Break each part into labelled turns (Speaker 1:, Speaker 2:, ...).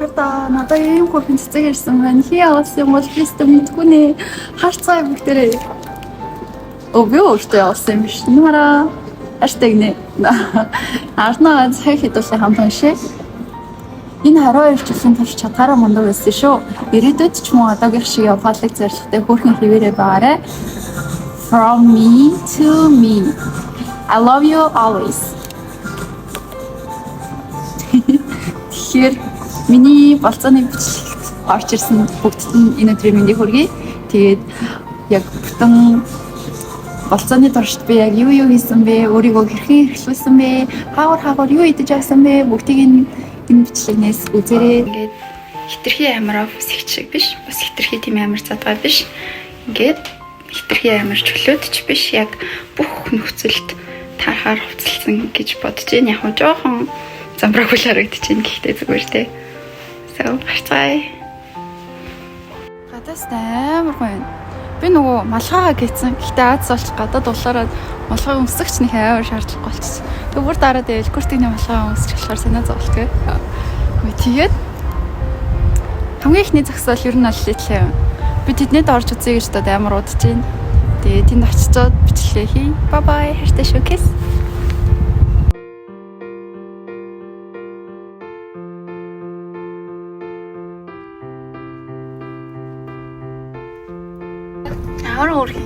Speaker 1: Хардаа надад ийм хөөрхөн цэцэг ирсэн байна. Хий явуулсан юм бол би өстө мэдгүй нэ. Харцгаа бүгдээрээ. Өө би өөртөө явуулсан юм биш. Нуараа. Хайртай гинэ. Арнаа цаг хэдүүлээ хамт уншъя. Энэ 22 жилийн турш чадгаараа мундаг байсан шүү. Ирээдүйд ч мөн одоогийнх шиг явахлаг зорилготой хөөрхөн хэвээрээ байгаарай. From me to me. I love you always. Тэгэхээр миний болцооны бичлэгт орж ирсэн бүгдд нь энэ өдрийн мэндийг хүргэе. Тэгээд яг бүтэн болцооны туршид би яг юу юу хийсэн бэ? Өөрийгөө хэрхэн эрхлүүлсэн бэ? Хаагур хаагур юу идэж авсан бэ? Бүгдийг нь энэ бичлэгнээс үзээрэй.
Speaker 2: Ингээд хитрхи амар офис их шиг биш. Бас хитрхи тийм амар задгай биш. Ингээд хитрхи амар чөлөөт ч биш. Яг бүх нөхцөлд таарахаар хувцалсан гэж бодож байна. Яг нь жоохон замбраагүй л харагдаж байна. Гэхдээ зүгээр те. So, харцгаая.
Speaker 1: Гадаас амар гоё юм. Би нөгөө малгайгаа гээсэн. Гэхдээ аз олч гадаад улаараад малгай өмсөгч нэг амар шаардлагагүй болчих. Тэг бүр дараа дээр элкүртийн малгай өмсч болохоор санаа зовлтгүй. Тэгээд хамгийн ихний зогсоол ер нь бол Little юм. Би тэднийд орж үзье гэж бодоод амар удаж байна. Тэгээд тэнд очичоод бичлэгээ хий. Bye bye. Хайртай шүү. Kiss.
Speaker 2: Амар өөрхөн.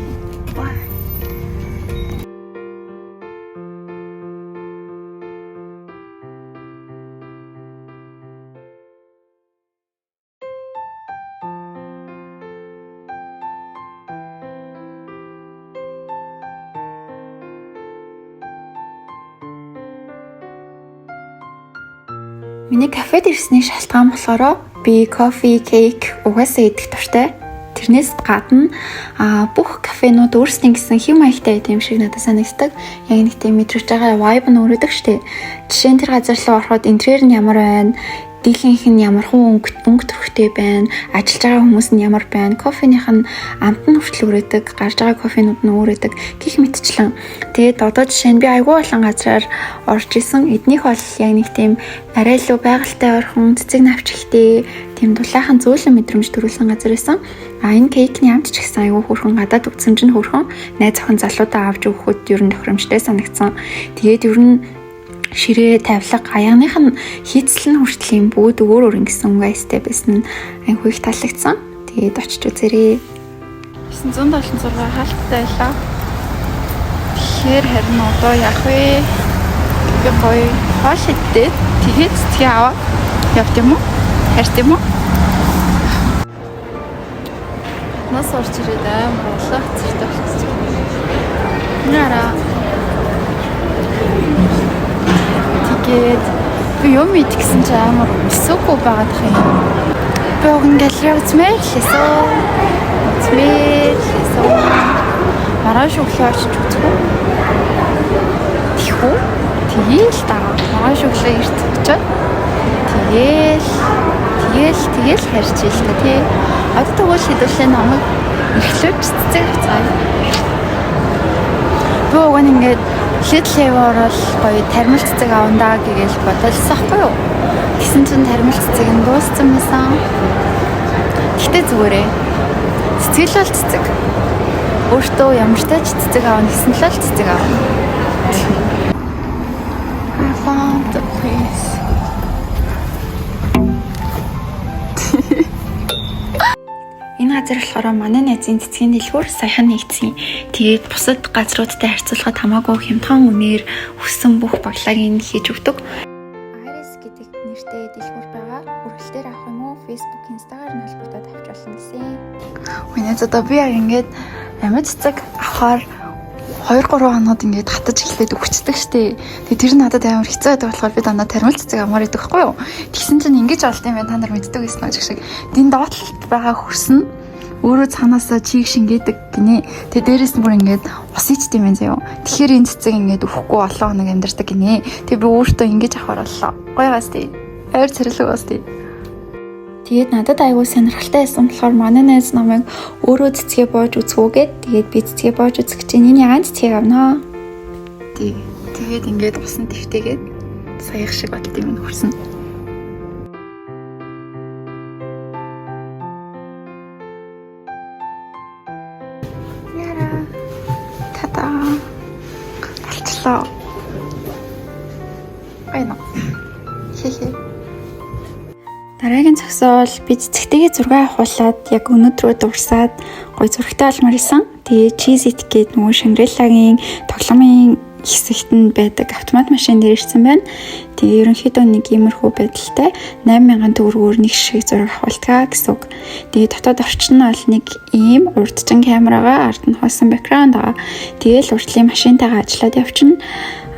Speaker 3: Миний кафед ирсний шалтгаан болохоор би кофе, кейк угаасаа идэх дуртай. Тэрнээс гадна бүх кафенууд өөрсдийн гэсэн хэм маягтай байт юм шиг надад санагддаг. Яг нэг тийм мэдрэж байгаа vibe нь өөрөдөг штэ. Жишээ нь тэр газар руу ороход интерьер нь ямар байна, дийлэнх нь ямар хуу өнгө төрхтэй байна, ажиллаж байгаа хүмүүс нь ямар байна, кофеных нь амт нь хүртэл өрөөдөг, гарч байгаа кофенууд нь өөрөдөг гих мэтчлэн. Тэгээд одоо жишээ нь би айгүй олон газраар орж исэн. Эднийх бол яг нэг тийм арай илүү байгальтай орхон, цэцэг навч ихтэй, тийм дулаахан зөөлөн мэдрэмж төрүүлсэн газар байсан. А энэ кейкний амт ч гэсэн айгүй хөөрхөн, гадаад үзэмж нь хөөрхөн, найз охин залуудаа авч өгөхөд ер нь тохиромжтой санагдсан. Тэгээд ер нь ширээ, тавилга, аяганых нь хийцэл нь хүртэл юм бүгд өөр өөр ингэсэн өнгө аястай байсан нь айгүй их таалагдсан. Тэгээд очиж үзээрэй.
Speaker 1: 976 хаалттай байлаа. Тэгэхээр харин одоо яах вэ? Би гоё хоол идээд тэгээд цэцгээ аваад явт юм уу? Харт юм уу? Нас орж ирээд амар улаах цэртэй болчихсон. Нара. Тэгээд би юм идэх гэсэн чи амар өсөөгүй байгаад их юм. Би уг нь галерей үзмээр л лээсэн. Үзмээр л лээсэн. Маргааш өглөө очиж үзэх үү? Тэгэх үү? Тэгээл дараа. Маргааш өглөө эрт очиод тэгээл тэгээл тэгээл харж ил та тий. Одоо тэгвэл хэдүүлээ намайг эрхлөөч цэцэг авцгаая. Би уг нь ингээд Little Haven орол гоё тармил цэцэг авандаа гээгээл бодолсон байхгүй юу? Тэгсэн чинь тармил цэцэг нь дууссан байсан. Гэхдээ зүгээрээ. Цэцэг л бол цэцэг. Өөртөө ямартай ч цэцэг авна гэсэн л бол цэцэг авна. I found the place.
Speaker 3: Энэ газар болохоор манай найзын цэцгийн дэлгүүр саяхан нэгдсэн. Тэгээд бусад газруудтай харьцуулахад хамаагүй хямдхан үнээр хүссэн бүх баглааг нь хийж өгдөг. Iris гэдэг нэртэй дэлгүүр байгаа. Хүргэлтээр авах юм уу? Facebook, Instagram нь холбогдоод авч болно гэсэн.
Speaker 1: Үгүй найз одоо би яг ингээд амьд цэцэг авахаар 2 3 хоноод ингээд хатаж эхлээд өгчдөг штэ. Тэгээ тэр нь надад амар хэцүү байдаг болохоор би дандаа тармил цэцэг авмаар идэх байхгүй юу? Тэгсэн чинь ингэж олд юм байна та нар мэддэг байсан уу гэх шиг. Дин доотлолт байгаа хөрс нь өөрөө цаанаасаа чиг шингээдэг гинэ. Тэгээ дээрэс нь бүр ингээд ус ичт юм байна заяо. Тэгэхээр энэ цэцэг ингээд өгөхгүй олон хоног амьдардаг гинэ. Тэгээ би өөртөө ингэж авахар боллоо. Гоё гас тий. Ойр царилэг бас тий.
Speaker 3: Тэгээд надад айгүй сонирхолтой байсан болохоор манай найз намайг өөрөө цэцгээ боож үзэх үү гэд. Тэгээд би цэцгээ боож үзэх чинь энэ ягаан цэцгийг авнаа.
Speaker 1: Тий. Тэгээд ингээд усан твтэйгээд саях шиг бодд юм хөрсөн.
Speaker 3: боллоо. Гоё. Хихи.
Speaker 2: Дараагийн зогсоол би цэцэгтэйгээ зураг авахуулаад яг өнөөдрөө дурсаад гоё зурагтай болмоор исэн. Тэгээ Cheez It гээд нөгөө Шангрилагийн тоглоомын хэсэгт нь байдаг автомат машин дээр ирсэн байна. Тэгээ ерөнхийдөө нэг иймэрхүү байдалтай 8000 төгрөгөөр нэг шиг зураг авахултгаа гэсэн үг. Тэгээ дотоод орчин нь бол нэг ийм урдчин камерагаа ард нь хоосон background байгаа. Тэгээл урдлын машинтайгаа ажиллаад явчихна.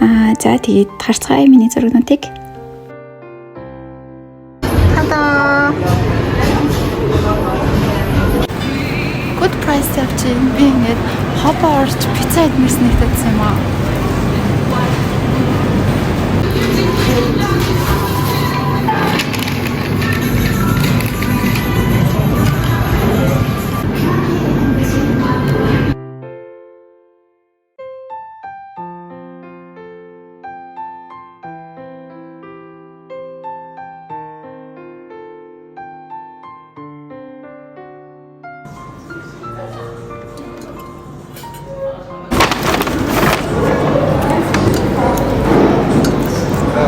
Speaker 2: Аа за, тэгээд харцгаая миний зурагнуудыг.
Speaker 1: Та-да! Good price явчих. Би ингээд хобоо орж пицца идмээр санагдсан юм аа.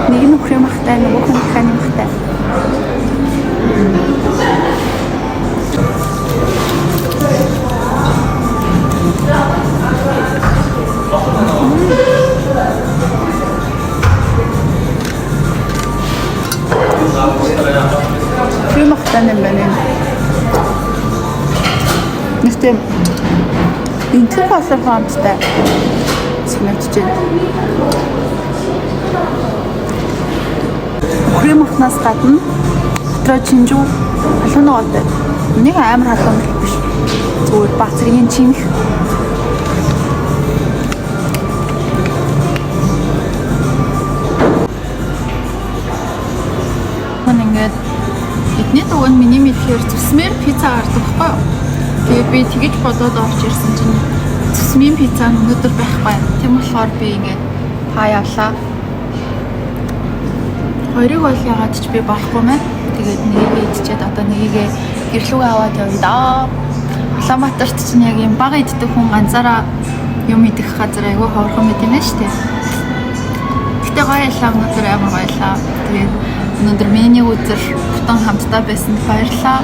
Speaker 1: Нэг нь үхрийн махтай, нөгөөх нь дахианы махтай. Үхрийн махтай юм байна. Нэг тийм энтэн болон амттай санагдаж байна. Үхрийн махнаас гадна дотроо чинжүү халуун ногоотой. Нэг амар халуун биш. Зүгээр бага зэргийн чимэх. Мөн ингээд эдний дуг нь миний мэдэхээр зүсмээр пицца гардаг байхгүй юу? Тэгээ би тэгэж бодоод орж ирсэн чинь зүсмийн пицца нь өнөөдөр байхгүй. Тийм болохоор би ингээд pie авлаа. Хоёрыг бол ягаад ч би болохгүй мэн. Тэгээд нэгийг идчихэд одоо нэгийг гэрлүүгээ аваад явъя даа. Улаанбаатарт чинь яг юм бага иддэг хүн ганцаараа юм идэх газар айгүй ховорхон байт юм байна шүү дээ. Гэтэ гоё ялаа, өнөөдөр амар гоёлаа. Тэгээд өнөөдөр миний үзэр бүтэн хамтдаа байсанд баярлалаа.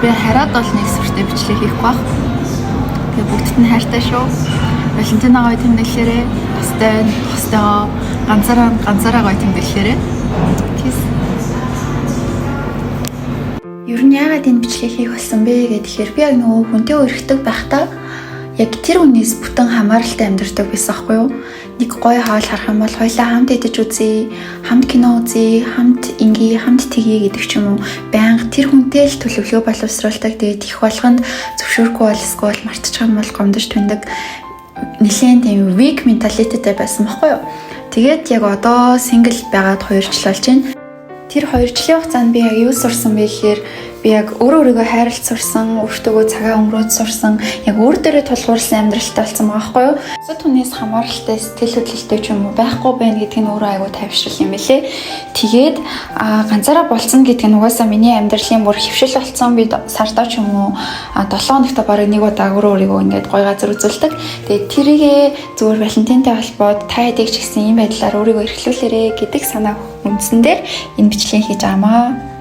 Speaker 1: Би хараад бол нэг сүртэй бичлэг хийхгүй бах. Тэгээ бүгдд нь хайртай шүү. Валентина гоё тэмдэглээрэй. Тостой, тостойгоо ганцаараа ганцаараа гоё тэмдэглээрэй. Peace.
Speaker 3: Ер нь яагаад энэ бичлэгийг хийх болсон бэ гэхээр би яг нөгөө хүнтэй үерхдэг байхдаа яг тэр хүнээс бүтэн хамааралтай амьдардаг байсан аахгүй юу? Нэг гоё хоол харах юм бол хоёлаа хамт идэж үзье, хамт кино үзье, хамт ингэе, хамт тэгье гэдэг ч юм уу. Байнга тэр хүнтэй л төлөвлөгөө боловсруулдаг. Тэгээд их болгонд зөвшөөрөхгүй бол эсвэл мартчих юм бол гомдож түндэг. Нилээн тийм weak mentality тэй байсан байхгүй юу? Тэгээд яг одоо single байгаад 2 жил болж байна. Тэр 2 жилийн хугацаанд би яг юу сурсан бэ гэхээр би яг өөрөө өөрийгөө хайрлаж сурсан, өөртөөгөө цагаа өнгөрөөж сурсан, яг өөр дээрээ тулгуурласан амьдралтай болсон байгаа байхгүй юу? Бусад хүнээс хамааралтай сэтгэл хөдлөлттэй ч юм уу байхгүй байна гэдг нь өөрөө айгүй тайвшрал юм билэ. Тэгээд ганцаараа болцсон гэдг нь угаасаа миний амьдралын бүр хэвшил болсон. Би сардаа ч юм уу 7 хоногт бараг нэг удаа өөрөө өөрийгөө ингээд гоё газар үзүүлдэг. Тэгээд тэрийгээ зүгээр Валентинтай холбоод та хэдийг ч гэсэн ийм байдлаар өөрийгөө эрхлүүлээрэ гэдэг санаа үндсэн дээр энэ бичлэгийг хийж байгаамаа.